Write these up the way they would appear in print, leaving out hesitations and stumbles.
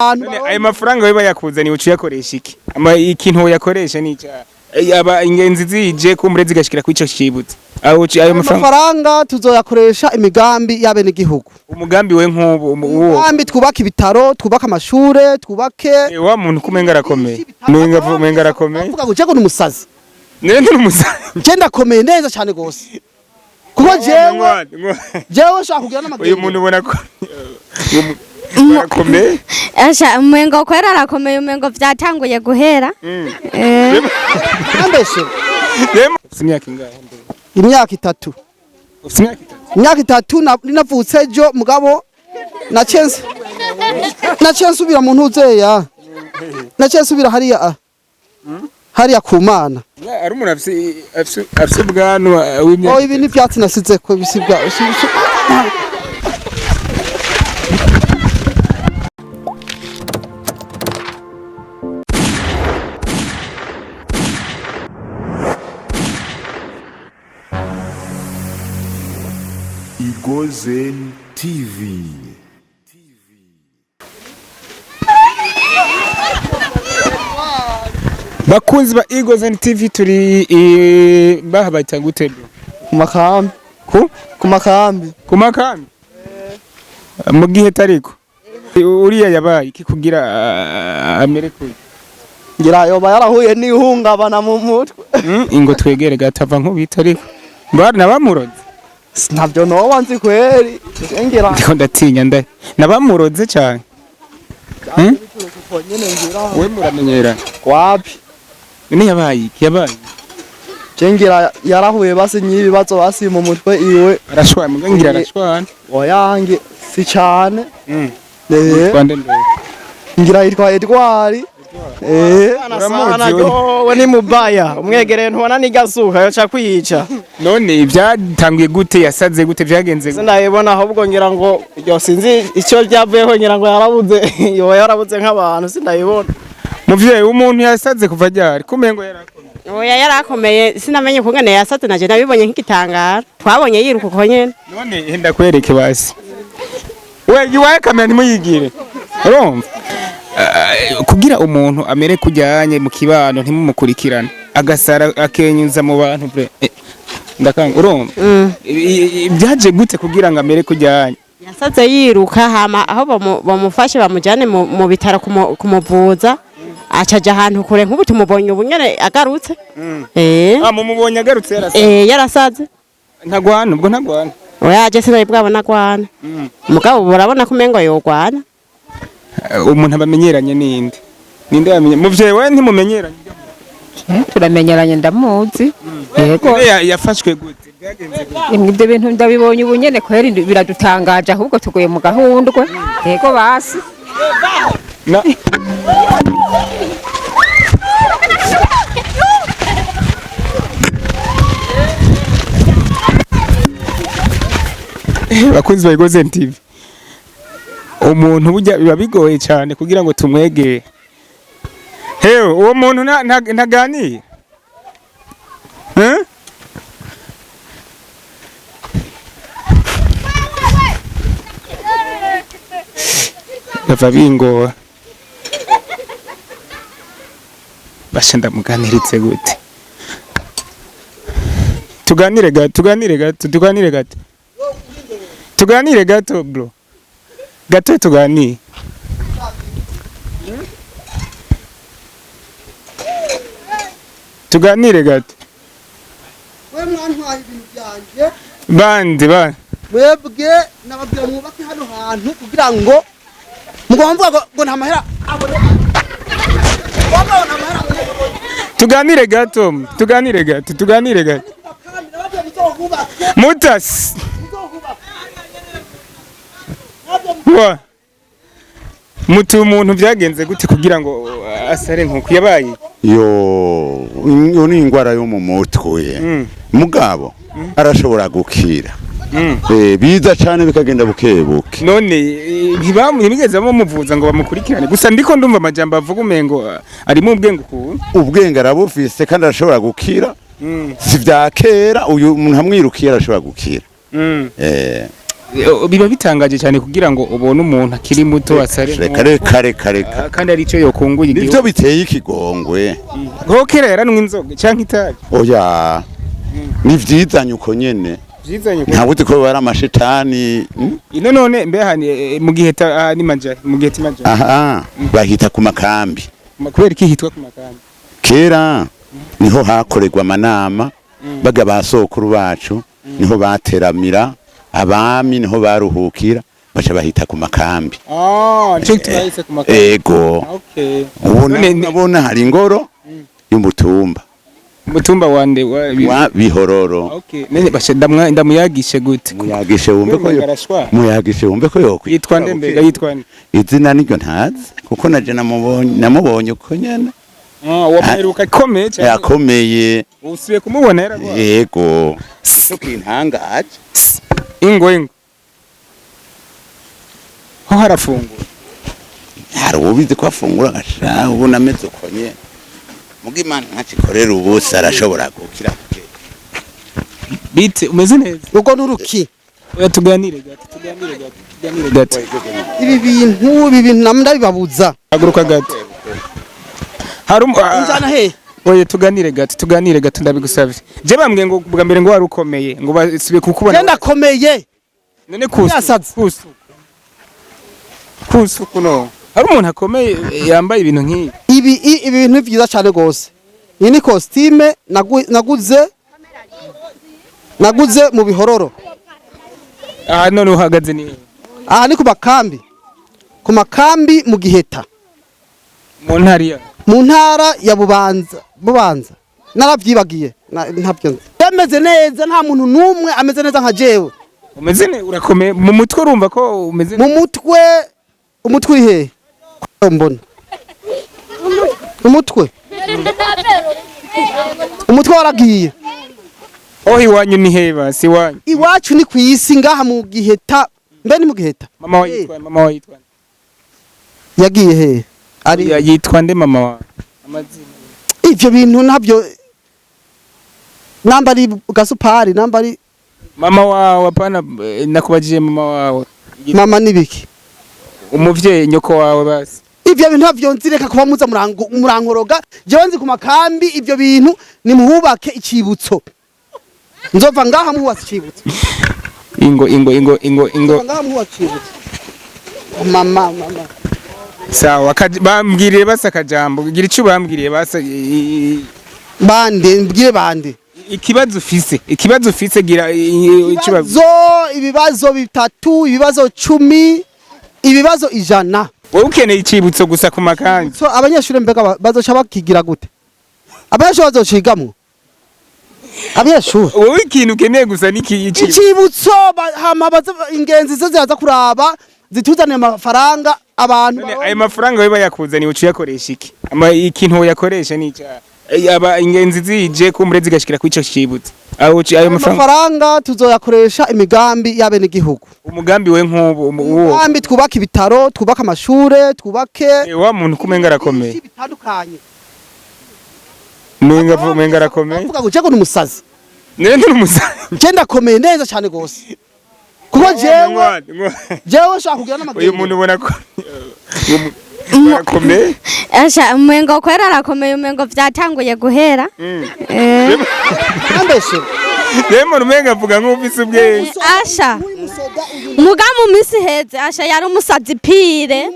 None ayo mafaranga we bayakuzaniye uca uyakoresha iki? Ama ikintu woyakoresha ni icahe? Aba ingenzi zije kumbure zigashikira kuri ico cibutso. Aho ayo mafaranga Amafaranga tuzoyakoresha imigambi y'abenegihugu. Umugambi we nk'ubu uwo Umugambi twubake ibitaro, twubake amashure, twubake Wa muntu kumenga arakomeye. Umenga arakomeye. Avuga ngo jego ni umusazi. None nturi umusazi. Je ndakomeye neza cyane gose. Kuko jewe nshaka kugira Uyu n'amagenge. muntu ubona ko arakomeye. Asha, umengo kwera arakomeye, umengo vyatanguye guhera. Nambeshe. Ufite imyaka ingahe? Imyaka 3. Ufite imyaka 3? Imyaka 3 ninavutse ejo mugabo naciye nsubira mu ntuzeya. Naciye nsubira hariya a. Hariya ku Mana. Ari umuntu afise ubwanwa w'imyaka. Oh, ibi ni ivyatsi nasize ko bisibwa. Igozen TV. Bakunzi ba Igozen TV, turi baha bayita gute bro? Ku makambi. Ku? Ku makambi. Ku makambi? Mu gihe tariko. Uriya yabaye iki kugira amere kuya? Ngira yoba yarahuye n'ihungabana mu mutwe. Ingo twegere gatava nk'ubita ariko. Bari nabamuroze. Ntabyo noba nzi kweri. Ngira Ndiko ndatinya nda. Nabamuroze cyane. nyene ngira. We muramenyera. Wapi? None yabaye iki? Yabaye. Je ngira yarahuye basi n'ibibazo basi mu mutwe iwe. Arashwana muga ngira arashwana. Oyange si cyane. Rwanda ndebe. Ngira yitwa Edward. Uramuzi we? We ni mubaya umwegereye ntubona n'igasuka yoca kwica. None byatanguye gute, yasaze gute, byagenze gute? Sinayibona ahubwo ngira ngo yo sinzi icyo byavuyeho, ngira ngo yarabuze, yoba yarabuze nk'abantu, sindayibona. Muvyeyi, umuntu yasaze kuva ryari kumengo yarakomeye? Oya, yarakomeye, sinamenye ukungene yasaze, naje nabibonye nk'igitangara, twabonye yiruka uko nyene. None henda kwereke basi, we iwaye kamera ntimuyigire, urumva? Kugira umuntu amere kujyanye mu kibano ntimumukurikirane, agasara akenyuza mu bantu bre. Ndakanga urumva. Byaje gute kugira ngo amere kujyanye? Yasaze yiruka, hama aho bamufashe bamujane mu bitaro kumuvuza, acaja ahantu kure, nk'ubu tumubonye ubu nyene agarutse. Ah, mumubonye agarutse yarasaze? Eh, yarasaze. Ntagwana ubwo, ntagwana? Oya, je sinari bwabona agwana, mugabo ubu urabona ko umengo yogwana. Umuntu abamenyeranye ninde? Ninde yamenye muvyeyi? We ntimumenyeranye? Turamenyeranye, ndamuzi yego. None yafashwe gute, byagenze gute? Ibyo bintu ndabibonye ubu nyene kweri, biradutangaje ahubwo tuguye mu gahundwe yego basi. Na bakunzi ba Igozen TV, umuntu burya biba bigoye cyane kugira ngo tumwegere. Hewe, uwo muntu ntaganira. Eh? Bava bingora basha, ndamuganiritse gute? Tuganire gato, tuganire gato, tuganire gato, tuganire gato bro, gato tuganire. Tuganire gato. We mwantwaye ibintu byanje. Bande ba Mwebwe nababwira mwubake hano hantu kugira ngo mugomba mvuga ngo nta mahera abone. Mugomba ngo nta mahera abone. Tuganire gato, tuganire gato, tuganire gato. Kandi nababwira muzohubake. Mutas Muzohubake. Wa mutu, umuntu byagenze gute kugira ngo asare nkuko yabaye? Yo, iyo ni ingwara yo mu mutwe. Mugabo arashobora gukira. Biza cyane bikagenda buke buke. None ntibigeze bamuvuza ngo bamukurikirane? Gusa ndiko ndumva amajambo avuga umengo arimo ubwenge ukuntu. Ubwenge arabufise kandi arashobora gukira. Si vya kera, uyu muntu amwirukiye arashobora gukira. Biba bitangaje cyane kugira ngo ubone umuntu akiri muto asare Reka, reka, reka, reka. Kandi ari cyo yokunguye Nivyo igihugu. biteye ikigongwe. Nko kera yaranwa inzoga canke itabi? Oya, ni vyizanye uko nyene. Vyizanye uko? Ntawe uzi ko bari amashetani, Ino none mbe hani mu gihe ni majari, mu gihe timajari? Aha bahita ku makambi. Kubera iki hitwa ku makambi? Kera niho hakorerwa amanama, baga ba sokuru bacu niho bateramira, abami niho baruhukira, baca bahita ku makambi. Ah, nico gituma bahise ku makambi. Ego. Okay. Ubona, None urabona hari ingoro y'umutumba. Umutumba wande wa Bihororo. Okay. None basha ndamuyagishe gute? Muyagishe wumve ko Arashwa. Muyagishe wumve ko yokwitwa. Yitwa nde mbega, yitwa nde? Izina niryo ntazi, kuko naje namubonye uko nyene. Ah, wamuheruka akomeye cyane. Yakomeye. Usubiye kumubona yaragwaye. Yego. Tukintangaje. Ingo ingo. Ho harafungura. Hari ubizi ko afungura agasha ubona ameze uko nyene. Muga Imana ntakikorera ubusa, arashobora gukira. Bite, umeze neza? Ugo nuruki. Oya, tuganire gato, tuganire gato, tuganire gato. Ibi bintu namwe ndabibabuza. Haguruka gato. Hari Unjana he? Oya, tuganire gato, tuganire gato, ndabigusavye. Je bambwiye ngo bwa mbere ngo wari ukomeye, ngo basubiye kukubona. Je ndakomeye. None kusu. Yasaze. Kusu. Kusu kuno. Hari umuntu akomeye yambaye ibintu nk'ibi? Ibi bintu ni vyiza cyane gose. Iyi ni costume naguze mu Bihororo. Aha none uhagaze ni Aha ni ku makambi. Ku makambi mu Giheta. Mu ntara ya Mu ntara ya Bubanza. Bubanza. Naravyibagiye. Ntabyo nzi. Yameze neza, nta muntu numwe ameze neza nka jewe. Umeze ne urakomeye mu mutwe, urumva ko umeze Mu mutwe, umutwe uri hehe? Mbona. Umutwe. Umutwe waragiye. Oh, iwanyu ni heba si iwanyu? Iwacu ni ku isi ngaha mu Giheta. Mbe ni mu Giheta? Mama wawe yitwa, mama wawe yitwa Yagiye hehe? Ari Yitwa nde mama wawe? Amazina. Ivyo bintu ntabyo, namba ari gasupari, namba ari Mama wawe, apana, nakubajije mama wawe. Mama nibiki? Umuvyeyi, nyoko wawe basi. Ivyo bintu ntabyo nzi, reka kuba muza murankoroga. Jewe nzi ku makambi. Ivyo bintu nimuhubake icibutso. Nzova ngaha muhubatse icibutso. Ingo ingo ingo ingo ingo. Nzova ngaha muhubatse icibutso. Mama, mama. Sawa, bambwiriye basa akajambo, gira ico bambwiriye basa Bande mbwire bande? Ikibazo ufise, ikibazo ufise, gira ico Ibibazo, ibibazo bitatu, ibibazo 10, ibibazo 100. Wowe ukeneye icibutso gusa ku makambi. So abanyeshuri mbega bazoca bakigira gute? Abanyeshuri bazocigamwo? Abanyeshuri Wowe ikintu ukeneye gusa ni iki? Icibutso, hama ingenzi zo ziraza kuraba, zituzaniye amafaranga abantu. None ayo mafaranga we bayakuzaniye uciye uyakoresha iki? Ama ikintu uyakoresha ni icyaha. Aba ingenzi zije kumbure zigashikira kuri ico cibutso. Aho ayo mafaranga Amafaranga tuzoyakoresha imigambi y'abenegihugu. Umugambi we nk'ubu uwo Umugambi, twubake ibitaro, twubake amashure, twubake Wa muntu kumenga arakomeye. Bitandukanye. Umenga arakomeye. Avuga ngo jego ni umusazi. None nturi umusazi. Je ndakomeye neza cyane gose. Kuko jewe nshaka kugira Uyu n'amagendo. muntu ubona ko arakomeye. Asha, umengo kwera arakomeye, umengo vyatanguye guhera. Eh. Ambeshe. Rero umuntu umenga avuga nk'ufise ubwenge. Asha. Muga mu misi heze asha yari umusazi pire.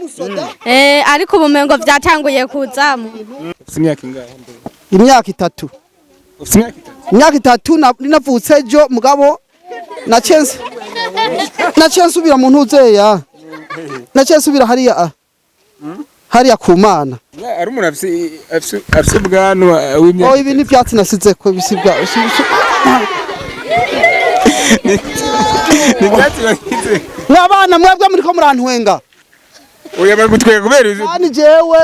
Eh, ariko ubumengo vyatanguye kuzamo. Ufise imyaka ingahe mbere? Imyaka 3. Ufise imyaka 3. Imyaka 3 ninavutse ejo, mugabo naciye nsubira mu ntuzeya. Naciye nsubira hariya hariya ku Mana. Ari umuntu afise ubwanwa w'imyaka Oh, ibi ni ivyatsi nasize ko bisibwa. Ni ivyatsi bagize. Mwabana mwebwe muriko murantwenga. Oya, bagutwega kubera Kandi jewe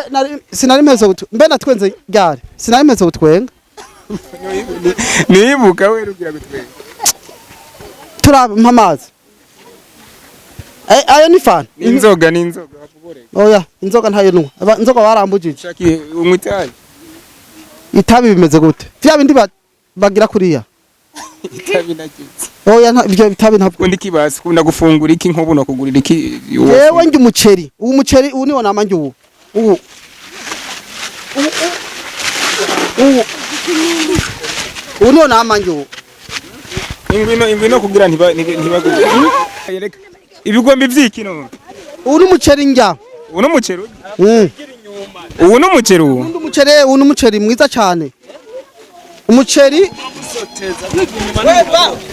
sinari mpeze mbe natwenze ryari? Sinari mpeze gutwenga. Nibuka we rugira gutwega. Turampa amazi. Ayo ni fana. Ni inzoga, ni inzoga bakugoreka. Oya, inzoga ntayo nunywa. Inzoga barambujije. Shaki unywa itabi? Itabi bimeze gute? Vya bindi bagira kuriya. Itabi nagize. Oya, ibyo bitabi ntabwo. Ukunda iki basi? Ukunda gufungura iki nk'ubu no kugurira iki? Jewe ndya umuceri. Ubu umuceri ubu niwo nama ndya ubu. Ubu. Ubu. Ubu niwo nama ndya ubu. Ingwino, ingwino kugira ntibaguze. Yereka. Ibigombi vyiki no. Ubu ni umuceri ndya. Ubu n'umuceri urya? Ubu n'umuceri ubu. Ubu umuceri, ubu ni umuceri mwiza cyane. Umuceri,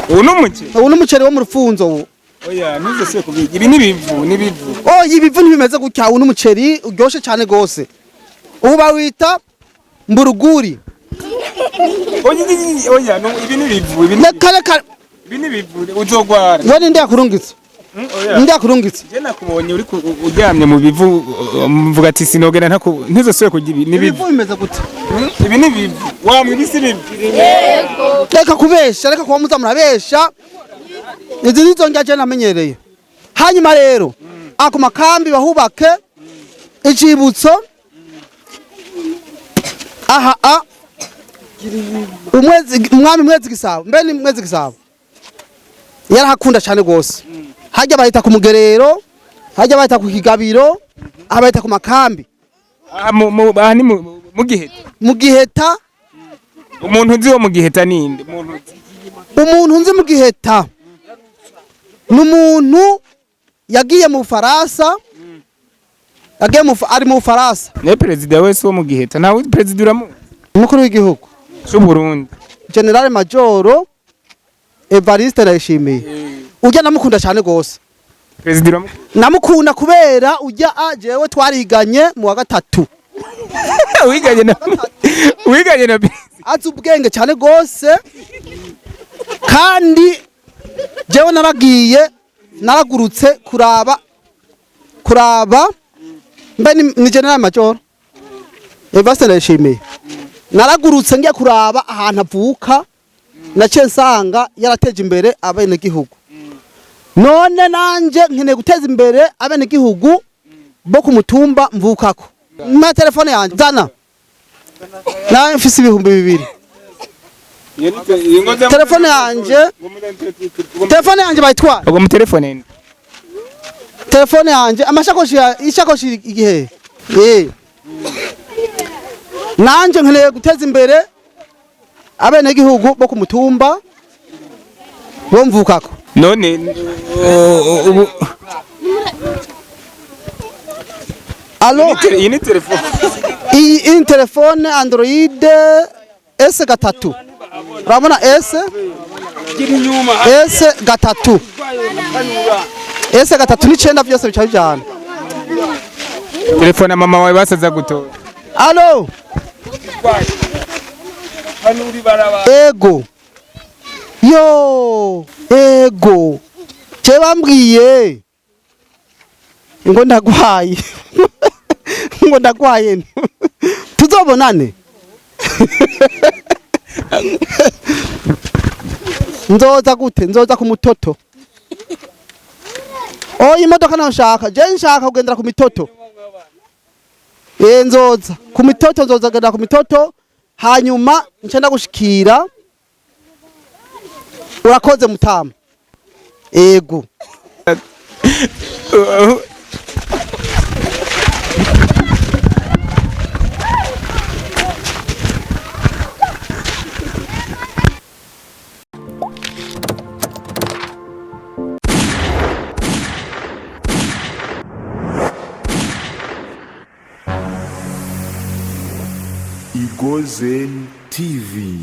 Ubu n'umuceri. ubu ni umuceri wo mu rufunzo ubu. Oya, ntuze se kubiga. Ibi nibivu, nibivu. Oh, ibivu ntibimeze gutya. Ubu ni umuceri uryoshe cyane gose. Ubu bawita mburuguri. Oya, oya, no, ibi nibivu, ibi ni Reka reka, ibi nibivu uzogwara. we ninde yakurungitse? Oya. Ninde yakurungitse? Je nakubonye uri uryamye mu bivu, mvuga ati sinogera ntaku ntuzosubire kurya ibi nibivu. Ibivu bimeze gute? Ibi nibivu. Wamwe ibi si bivu. Reka kubesha, reka kuba muza murabesha. Izi nizo ndya je namenyereye. Hanyuma rero, ako makambi bahubake icibutso aha a umwezi umwami Mwezi Gisabo, mbe ni Mwezi Gisabo yarahakunda cyane gose. Hajya bahita ku mugerero, hajya bahita ku kigabiro, aha bahita ku makambi. Aha aha ni mu Giheta. Mu Giheta. Umuntu uzi wo mu Giheta ninde? Umuntu uzi. Umuntu nzi mu Giheta ni umuntu yagiye mu Bufaransa, yagiye mu ari mu Bufaransa. Ne perezida wese wo mu Giheta nawe perezida uramu Umukuru w'igihugu c'u Burundi. General Majoro Evariste Ndayishimiye. Ujya namukunda cyane gose. Perezida uramu Namukunda kubera ujya a jewe twariganye mu wa gatatu. Wiganye na Azi ubwenge cyane gose, kandi jewe naragiye naragurutse kuraba mbe ni General Major Evariste Ndayishimiye. Naragurutse ngiye kuraba ahantu avuka, naciye nsanga yarateje imbere abenegihugu. None nanje nkeneye guteza imbere abenegihugu bo ku mutumba mvukako. Mpa telefone yanjye zana, nawe mfise 2000. Telefone yanje bayitwara. Ubwo mu telefone nde? Telefone yanje, amashakoshi ishakoshi igihe nanje nkeneye guteza imbere abenegihugu bo ku mutumba bo mvukako. None ubu Allo? Iyi ni telefone. Iyi ni telefone Android S gatatu, urabona S gatatu, S gatatu n'icenda byose bica bijana. Telefone ya mama wawe basaza gutora. Allo? Ego yo, ego je bambwiye ngo ndagwaye, ngo ndagwaye, tuzobonane. Nzoza gute? Nzoza ku mutoto. Oya, imodoka nayo nshaka, je nshaka kugendera ku mitoto. Nzoza ku mitoto, nzoza kugendera ku mitoto, hanyuma nce ndagushikira. Urakoze mutama, ego. Igozen TV.